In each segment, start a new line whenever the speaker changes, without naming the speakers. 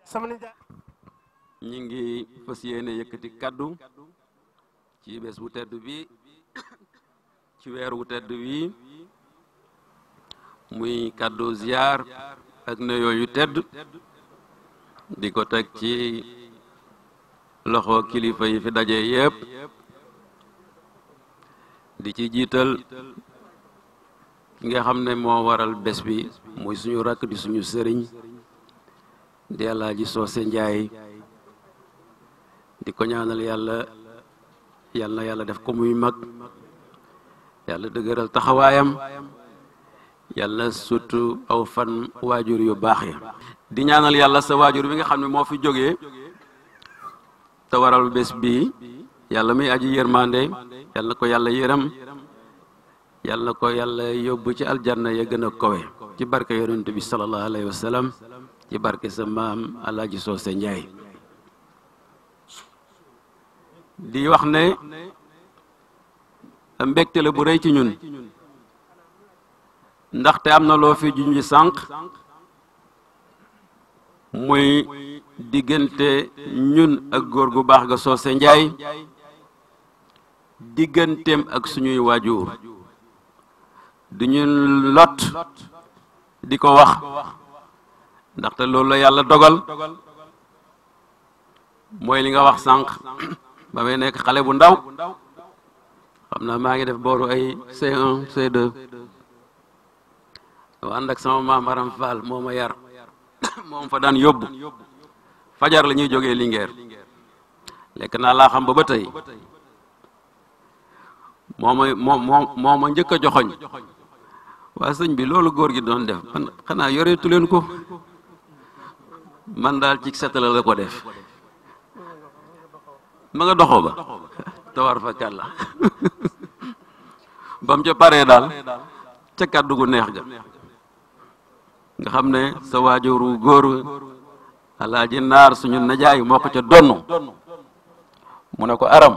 sama nijaay
ñi ngi fas yéene yëkkati kaddu ci bés bu tedd bi ci weer wu tedd wi muy kaddu ziar ak nuyoo yu tedd di ko teg ci loxo kilifa yi fi daje yépp di ci jiital ki nga xam ne moo waral bés bi muy suñu rakk di suñu sëriñ di Alaaji Soose Njaay di ko ñaanal yàlla na yàlla def ko muy mag yàlla dëgëral taxawaayam yàlla surtout aw fan waajur yu baax ya di ñaanal yàlla sa waajur bi nga xam ne moo fi jógee te waral bés bi yàlla muy aji yërmande yàlla ko yàlla yërëm yàlla ko yàlla yóbbu ci aljanna ya gën a kowe ci barke yonent bi sallallahu alayhi wa sallam ci barke sa maam Alaaji Soose Njaay di wax ne mbégte la bu rëy ci ñun ndaxte am na loo fi junj sànq muy diggante ñun ak góor gu baax ga Soose Njaay digganteem ak suñuy waajur du ñu lot di ko wax ndaxte loolu la yàlla dogal mooy li nga wax sànq ba may nekk xale bu ndaw xam naa maa ngi def booru ay C1 C2 dama ànd ak sama maam Aram Fall moo ma yar moom fa daan yóbbu fajar la ñuy jógee Linguère lekk naa laa xam ba tey moo ma njëkk a joxoñ waa sëñ bi loolu góor gi doon def man xanaa yoreetu leen ko man daal ci setala la ko def ma nga doxoo ba tawar fa kàlla bam ca paree daal ca kàddu gu neex ga nga xam ne sa waajuru góor Alaaji Naar suñu najaay moo ko ca donnu mu ne ko Aram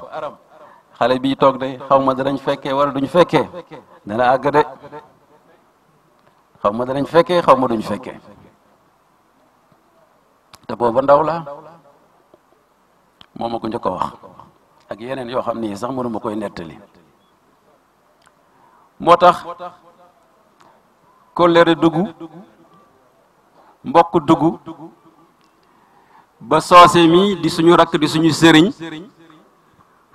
xale bii toog de xaw ma danañ fekkee wala duñ fekkee dana àgg de xaw ma danañ fekkee xaw ma duñ fekkee te booba ndaw la moo ma ko njëkk a wax ak yeneen yoo xam ni sax mënuma koy nettali moo tax kóllëre dugg mbokk dugg ba Soose mi di suñu rakk di suñu sëriñ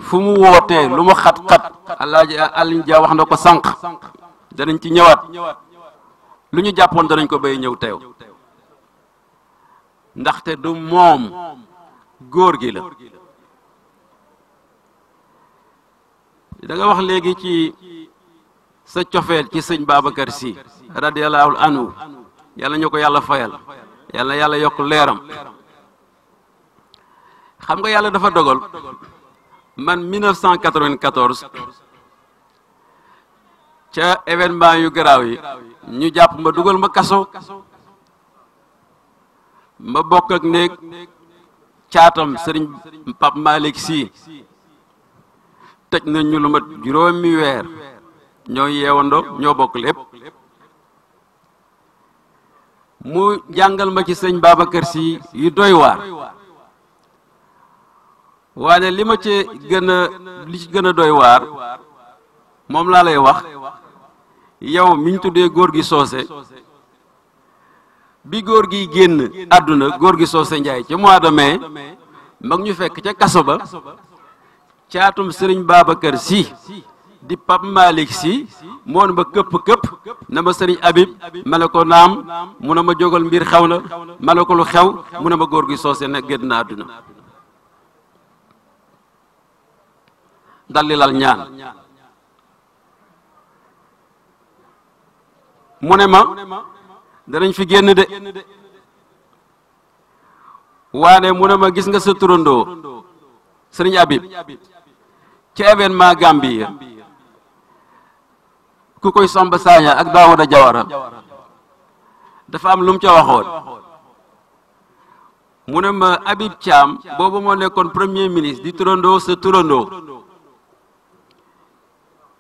fu mu wootee lu mu xat-xat Alaaji Aliou Dia wax na ko sànq danañ ci ñëwaat lu ñu jàppoon danañ ko bay ñëw teew ndaxte du moom góor gi la da nga wax léegi ci sa cofeel ci sëñ Babacar Sy radiyallahu anhu yàlla ñu ko yàlla fayal yàlla yokk leeram xam nga yàlla dafa dogal man 1994 ca événement yu garaaw yi ñu jàpp ma dugal ma kaso ma bokk ak néeg caatam sëriñ Pape Malick Sy tëj na ñu lu mat juróomi weer ñoo yeewandoo ñoo bokk lépp mu jàngal ma ci sëñ Babacar Sy yu doy waar waane li ma ci gën a doy waar moom laa lay wax yow mi ñu tuddee góor gi Soose bi góor gi génn àdduna góor gi Soose Njaay ca mois de mai mag ñu fekk ca kaso ba caatum sëriñ Babacar Sy di Pape Malick Sy moon ma këpp na ma sëriñ Habib ma ne ko naam mu ne ma jógal mbir xew na ma ne ko lu xew mu ne ma góor gi Soose ne génn na àdduna daldi lal ñaan mu ne ma danañ fi génn de waane mu ne ma gis nga sa turandoo sëriñ Habib ci événement Gambie ku koy Samba Sagna ak Daouda Jawara dafa am lu mu ca waxoon mu ne ma Habib Thiam boobu moo nekkoon premier ministre di turandoo sa turandoo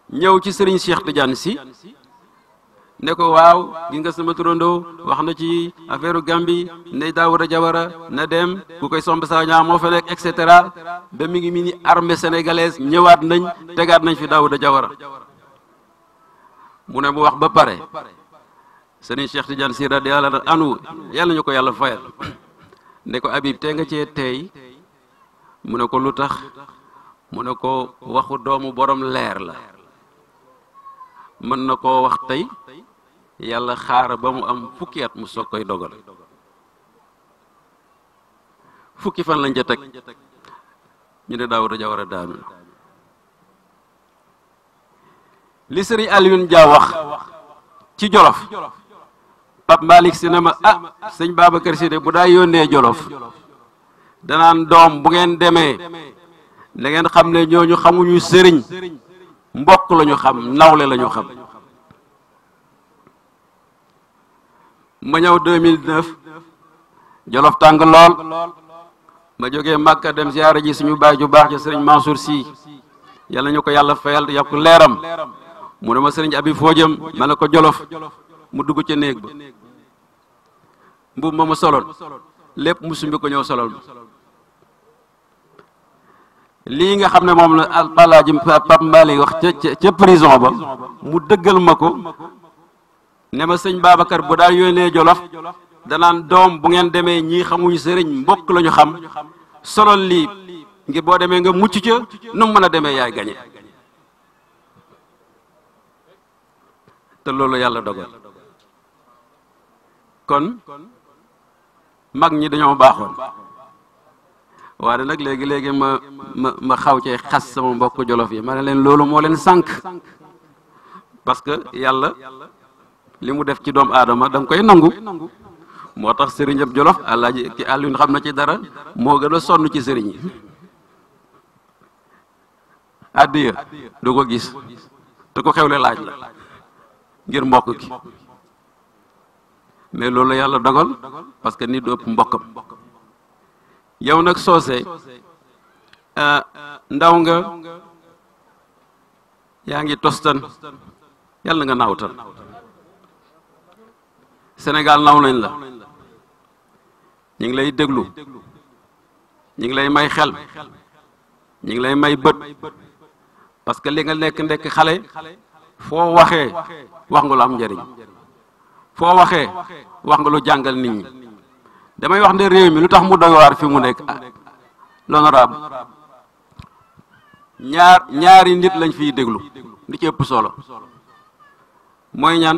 ñëw ci sëriñ Cheikh Tidiane Sy ne ko waaw gi nga sama turandoo wax na ci affaire Gambie ne Daouda Jawara na dem ku koy somb sa ñaa moo fa nekk et cetera ba mi ngi ni armée sénégalaise ñëwaat nañ tegaat nañ fi Daouda Jawara mu ne mu wax ba pare Serigne Cheikh Tidiane Sy radiyallahu anhu yàlla ñu ko yàlla fayal ne ko Habib te nga cee tey mu ne ko lu tax mu ne ko waxu doomu borom leer la mën na koo wax tey yàlla xaar ba mu am fukki at mu soog koy dogal fukki fan lañ ca teg ñu ne Daouda Jawara daanu li Serigne Alioune Dia wax ci Jolof Pape Malick Sy ne ma sëñ Babacar Sy de bu daa yónnee Jolof danaan doom bu ngeen demee da ngeen xam ne ñooñu xamuñu sëriñ mbokk lañu xam nawle lañu xam ma ñëw 2009 Jolof tàng lool ma jógee Makka dem ziyaara ji suñu baay ju baax ci sëriñ Mansour Sy yàlla ñu ko yàlla fayal yokk leeram mu ne ma sëriñ Abi foo jëm ma ne ko Jolof mu dugg ca néeg ba mbubb ma soloon lépp mu sumbi ko ñëw solol ma lii nga xam ne moom la alpalaaji Pape Malick wax ca prison ba mu dëggal ma ko ne ma sëñ Babacar bu daal yónnee Jolof danaan doom bu ngeen demee ñii xamuñu sëriñ mbokk lañu xam solol lii ngir boo demee nga mucc ca nu mu mën a demee yaay gañe te loolu yàlla dogal kon mag ñi dañoo baaxoon waaye nag léegi ma xaw cee xas sama mbokk Jolof yi ma ne leen loolu moo leen sànq parce que yàlla li mu def ci doomu aadama da nga koy nangu moo tax sëriñ ab Jolof Alaaji ki Alioune xam na ci dara moo gën a sonn ci sëriñ yi addiya du ko gis te ko xewle laaj la ngir mbokk ki mais loolu la yàlla dogal parce que nit du ëpp mbokkam yow nag soose ndaw nga yaa ngi tostan yàlla nga naawtal Sénégal naw nañ la ñu ngi lay déglu ñu ngi lay may xel ñu ngi lay may bët parce que li nga nekk xale foo waxee wax nga lu am njëriñ foo waxee wax nga lu jàngal nit ñi damay wax ne réew mi lu tax mu doy waar fi mu nekk l'honorable ñaari nit lañ fiy déglu li ci ëpp solo mooy ñaan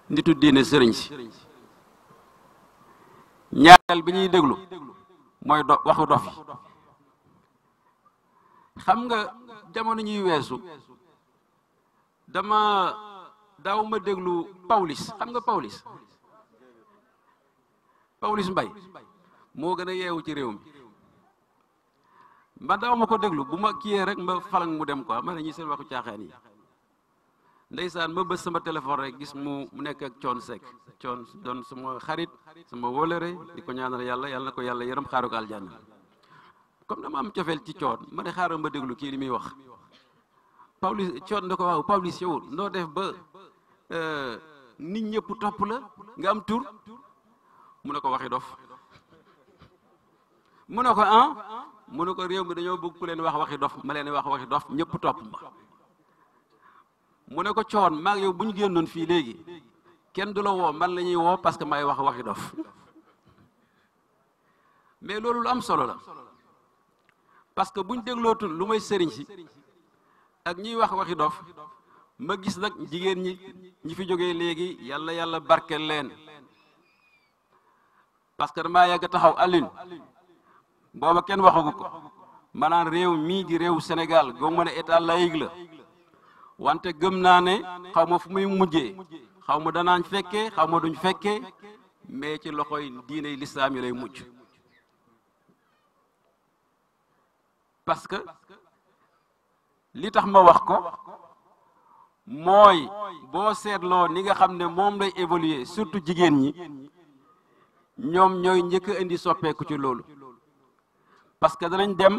nitu diine sëriñ si ñaareel bi ñuy déglu mooy waxu dof yi xam nga jamono ñuy weesu daaw ma déglu Pawlish xam nga Pawlish Mbaye moo gën a yeewu ci réew mi ma daaw ma ko déglu bu ma kiyee rek ma falang mu dem quoi ma ne ñi seen waxu caaxaan yi ndeysaan ma bës sama téléphone rek gis mu nekk ak Thione Seck Thione doon sama xarit sama wóolare di ko ñaanal yàlla na ko yàlla yërëm xaaru ko aljanna comme dama am cofeel ci Thione ma ne xaaral ma déglu kii li muy wax Pawlish Thione da ko waaw Pawlish yow noo def ba nit ñëpp topp la nga am tur mu ne ko waxi dof mu ne ko mu ne ko réew mi dañoo bëgg ku leen wax waxi dof ma leen wax waxi dof ñëpp topp ma mu ne ko Thione maa ngi yow bu ñu génnoon fii léegi kenn du la woo man la ñuy woo parce que may wax waxi dof mais loolu lu am solo la parce que buñ déglootul lu may sëriñ si ak ñiy wax waxi dof ma gis nag jigéen ñi fi jógee léegi yàlla barkeel leen parce que damaa yàgg taxaw Alioune booba kenn waxagu ko maanaam réew mii di réew Sénégal goo mën a état laïque la wante gëm naa ne xaw ma fu muy mujjee xaw ma danaañ fekkee xaw ma duñ fekkee mais ci loxoy diine lislaam yi lay mujj parce que li tax ma wax ko mooy boo seetloo ni nga xam ne moom lay évoluer surtout jigéen ñi ñoom ñooy njëkk a indi soppeeku ci loolu parce que danañ dem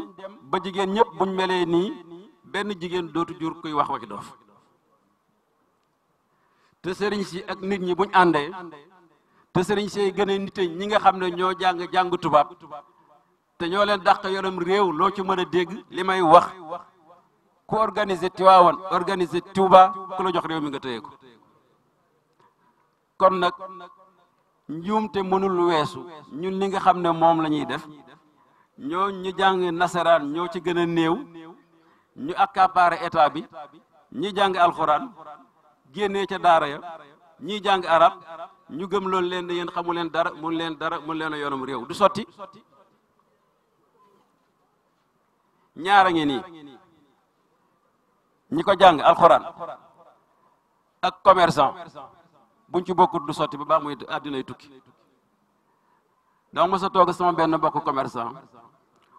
ba jigéen ñëpp buñ melee nii benn jigéen dootu jur kuy wax waxi dof te sëriñ si ak nit ñi buñ àndee te sëriñ si gën a nite ñi nga xam ne ñoo jàng tubaab te ñoo leen dàq yoram réew loo ci mën a dégg li may wax ku organiser Tiwaawan organiser Touba ku la jox réew mi nga téye ko kon nag njuumte mënul weesu ñun li nga xam ne moom la ñuy def ñoo ñu jàng nasaraan ñoo ci gën a néew ñu accaparer état bi ñi jàng alxuraan génnee ca daara ya ñii jàng arab ñu gëm loolu leen ne yéen xamu leen dara mun leen a yoonam réew du sotti ñaara ngi nii ñi ko jàng alxuraan ak commerçant buñ ci bokkut du sotti ba baax muy àddinay tukki donc ma sa toog sama benn mbokk commerçant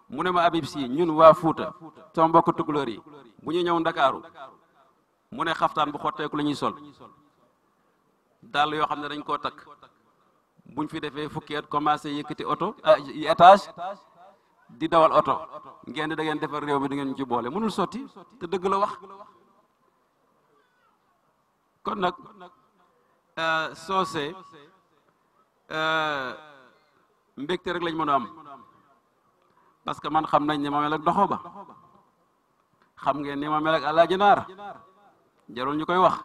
mu ne ma Habib Sy ñun waa Fuuta sama mbokk tukulóor yi bu ñu ñëw Ndakaaru mu ne xaftaan bu xotteeku la ñuy sol dàll yoo xam ne dañ koo takk buñ fi defee fukki at commencé yëkkati oto étage di dawal oto ngeen da ngeen defar réew mi di ngeen ci boole mënul sotti te dëgg la wax kon nag soose mbégte rek lañ mën a am parce que man xam nañ ni ma mel ak doxo ba xam ngeen ni ma mel ak Alaaji Naar jarul ñu koy wax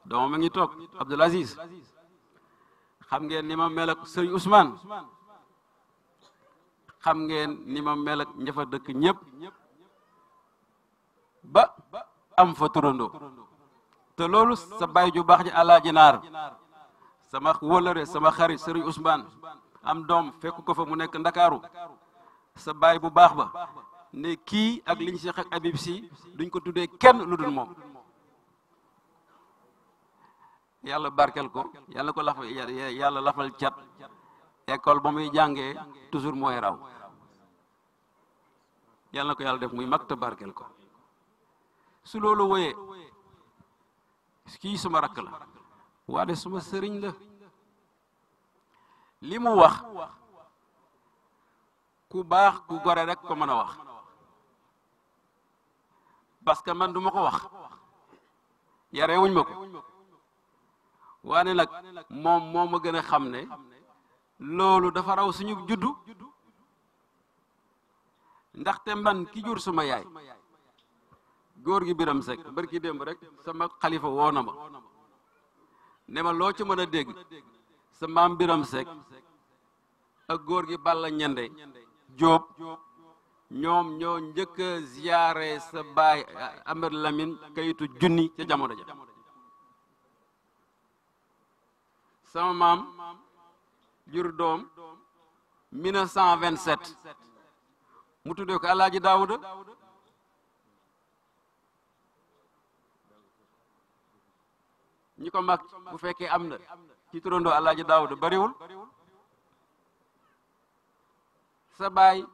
doomam ma ngi toog Abdoul Aziz xam ngeen ni ma mel ak Sëriñ Ousmane xam ngeen ni ma mel ak ña fa dëkk ñëpp ba am fa turandoo te loolu sa baay ju baax ji Alaaji Naar sama wóllëre sama xarit Sëriñ Ousmane am doom fekk ko fa mu nekk Ndakaaru sa baay bu baax ba ne kii ak liñ seq ak Habib Sy duñ ko tuddee kenn lu dul moom yàlla barkel ko yàlla ko lafal yàlla lafal cat école ba muy jàngee toujours mooy raw yàlla na ko yàlla def muy mag te barkel ko su loolu woyee kii suma rakk la waade suma sëriñ la li mu wax ku baax ku gore rek ko mën a wax parce que man du ma ko wax yaree wuñ ma ko waane nag moom moo ma gën a xam ne loolu dafa raw suñu juddu ndaxte man ki jur suma yaay góor gi Biram Seck barki démb rek sama xalifa woo na ma ne ma loo ci mën a dégg sa maam Biram Seck ak góor gi Balla Ñande Jóob ñoom ñoo njëkk a ziyaare sa baay Amar Lamine kayitu junni ca jamono ja sama maam jur doom 1927 mu tuddee ko Alaaji Daawuda ñi ko mag bu fekkee am na ci turandoo Alaaji Daawuda bariwul sa baay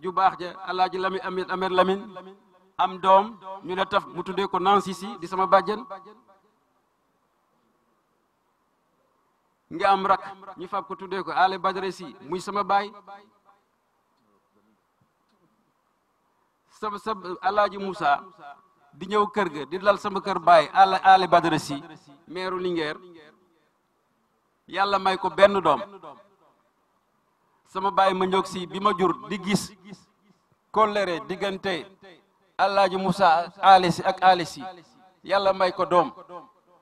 ju baax ja Alaaji Amar Lamine am doom ñu la taf mu tuddee ko Nancy Sy di sama bàjjen nga am rak ñu fab ko tuddee ko Ale Badara Sy muy sama baay sa Alaaji Moussa di ñëw kër ga di dal sama kër baay Ale Badara Sy meeru Linguère yàlla may ko benn doom sama baay ma njóg si bi ma jur di gis kollere diggante Alaaji Moussa Ale Sy ak Ale Sy yàlla may ko doom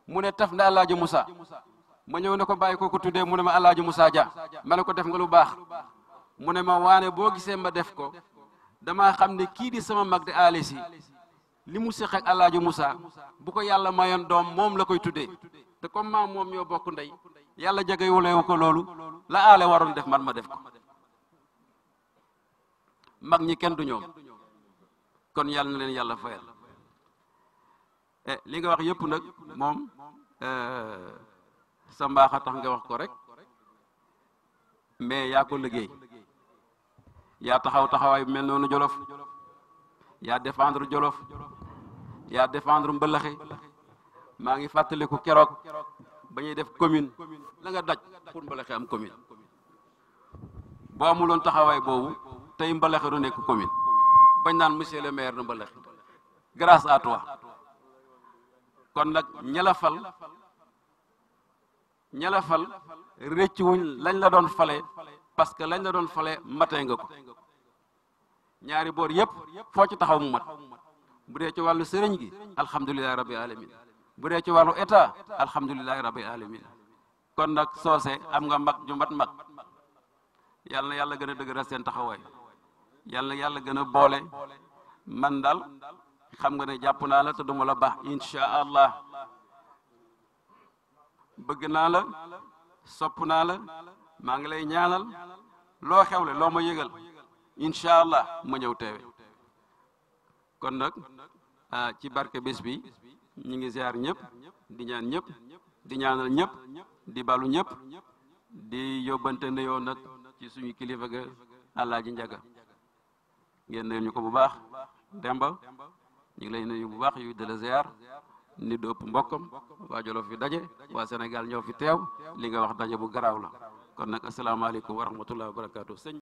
mu ne taf na Alaaji Moussa ma ñëw ne ko bàyyi ko tuddee mu ne ma Alaaji Moussa Dia ma ne ko def nga lu baax mu ne ma waane boo gisee ma def ko dama xam ne kii di sama mag di Ale Sy li mu seq ak Alaaji Moussa bu ko yàlla mayoon doom moom la koy tuddee te comme maam moom ñoo bokk ndey yàlla jagewulewu ko loolu la ale waroon def man ma def ko mag ñi kenn du ñoom kon yàlla na leen yàlla fayal li nga wax yëpp nag moom sa mbaaxa tax nga wax ko rek mais yaa ko liggéey yaa taxaw taxawaay bu mel noonu Jolof yaa défendre Jolof yaa défendre Mbëlëxe maa ngi fàttaliku keroog ba ñuy def commune la nga daj pour Mbëlëxe am commune boo amuloon taxawaay boobu tey Mbëlëxe du nekk commune bañ naan monsieur le maire de Mbëlëxe grâce à toi kon nag ña la fal ña la fal rëcc wuñ lañ la doon fale parce que lañ la doon fale matee nga ko ñaari boor yépp foo ci taxaw mu mat bu dee ci wàllu sëriñ gi alhamdulilahi rabbi alamin bu dee ci wàllu état alhamdulilahi rabbi alamin kon nag soose am nga mag ju mat mag yàlla na yàlla gën a dëgëral seen taxawaay yàlla na yàlla gën a boole man daal xam nga ne jàpp naa la te duma la baax insha allah bëgg naa la sopp naa la maa ngi lay ñaanal loo xewle loo ma yëgal insha allah ma ñëw teewe kon nag ci barke bés bi ñi ngi ziar ñëpp di ñaan ñëpp di ñaanal ñëpp di balu ñëpp di yóbbante nuyoo nag ci suñu kilifa ga Alaaji Njaga ngeen nuyu ñu ko bu baax Demba ñu ngi lay nuyu bu baax yu de la ziar nit du ëpp mbokkam waa Jolof fi daje waa Sénégal ñoo fi teew li nga wax daje bu garaaw la kon nag asalaamaaleykum wa rahmatullahi wa barakaatu sëñ